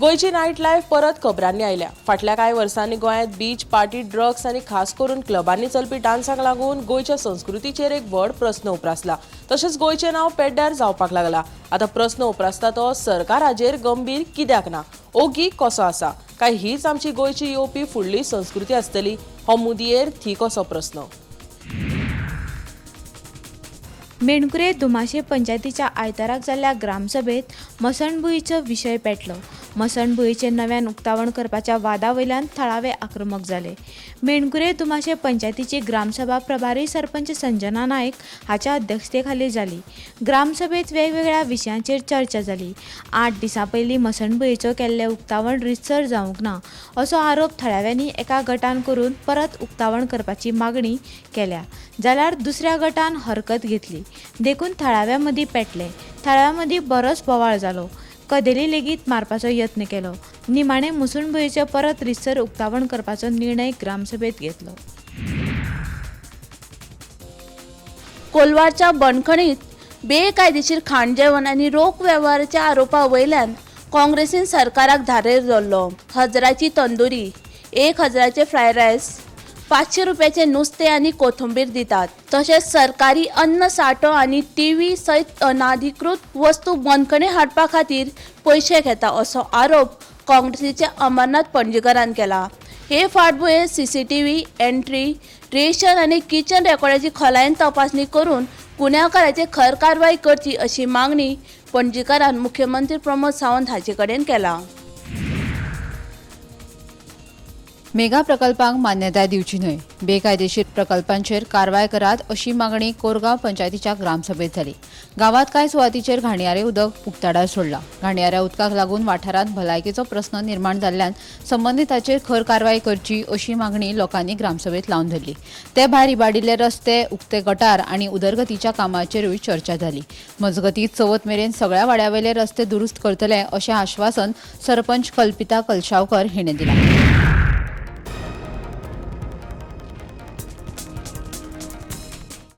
गोंयची night life परत खबरांनी आयल्या. फाटल्या कांय वर्सांनी गोंयांत बीच पार्टी, ड्रग्स आनी खास करून क्लबांनी चलपी डान्साक लागून गोंयच्या संस्कृतीचेर एक व्हड प्रस्न उप्रासला. तशेंच गोंयचें नांव पेड्ड्यार जावपाक लागला. आतां प्रस्न उप्रासता तो सरकार हाजेर गंभीर कित्याक ना, ओगी कसो आसा? काय हीच आमची गोंयची येवपी फुडली संस्कृती आसतली? हो मुदयेर थीक असो प्रस्न. मेणकुरे धुमाशे पंचायतीच्या आयताराक जाल्ल्या ग्रामसभेत मसणभुंयेचो विशय पेटलो. मसणभुंयेचें नव्यान उक्तावण करपाच्या वादा वयल्यान थळावे आक्रमक जाले. मेणकुरे धुमाशे पंचायतीची ग्रामसभा प्रभारी सरपंच संजना नायक हाच्या अध्यक्षतेखाली जाली. ग्रामसभेत वेगवेगळ्या विशयांचेर चर्चा जाली. 8 दिसां पयलीं मसणभुंयेचो केल्लें उक्तावण रितसर जावंक ना असो आरोप थळाव्यांनी एका गटान करून परत उक्तावण करपाची मागणी केल्या, जाल्यार दुसऱ्या गटान हरकत घेतली. देखून थळाव्यां मदीं पेटलें. थळाव्यां मदीं बरोच बोवाळ जालो. कदेली लेगीत मारपाचो यत्न केलो. निमाणें मसणभुंयेचें परत रितसर उक्तावण करपाचो निर्णय ग्रामसभेत घेतलो. कोलवारच्या बंदखणीत बेकायदेशीर खाण जेवण आनी रोख वेव्हाराच्या आरोपा वयल्यान काँग्रेसीन सरकाराक धारेर धरलो. 1000ची तंदुरी, 1000चे फ्रायड रायस, 500 रुपयाचे नुस्तें आनी कोथंबीर दितात. तशेंच सरकारी अन्न सांठो आनी टीव्ही सयत अनाधिकृत वस्तू बंदखणी हाडपा खातीर पयशे घेता असो आरोप काँग्रेसीचे अमरनाथ पणजीकरान केला. हे फाटभुंयेर सीसीटीव्ही एंट्री, रेशन आनी किचन रेकॉर्डाची खोलायेन तपासणी करून गुन्यांवकाराचेर खर कारवाय करची अशी मागणी पणजीकारान मुख्यमंत्री प्रमोद सावंत हाचे कडेन केला. मेगा प्रकल्पांक मान्यताय दिवची न्हय, बेकायदेशीर प्रकल्पांचेर कारवाय करात अशी मागणी कोरगांव पंचायतीच्या ग्रामसभेत जाली. गांवांत कांय सुवातीचेर घाणयारें उदक उक्ताडार सोडलां. घाणयाऱ्या उदकाक लागून वाठारांत भलायकेचो प्रस्न निर्माण जाल्ल्यान संबंदिताचेर खर कारवाय करची अशी मागणी लोकांनी ग्रामसभेत लावन धरली. ते भायर इबाडिल्ले रस्ते, उक्ते गटार आनी उदरगतीच्या कामाचेरूय चर्चा जाली. मजगतीं, चवथ मेरेन सगळ्या वाड्यावेले रस्ते दुरुस्त करतले अशें आश्वासन सरपंच कल्पिता कलशावकर हिणें दिलां.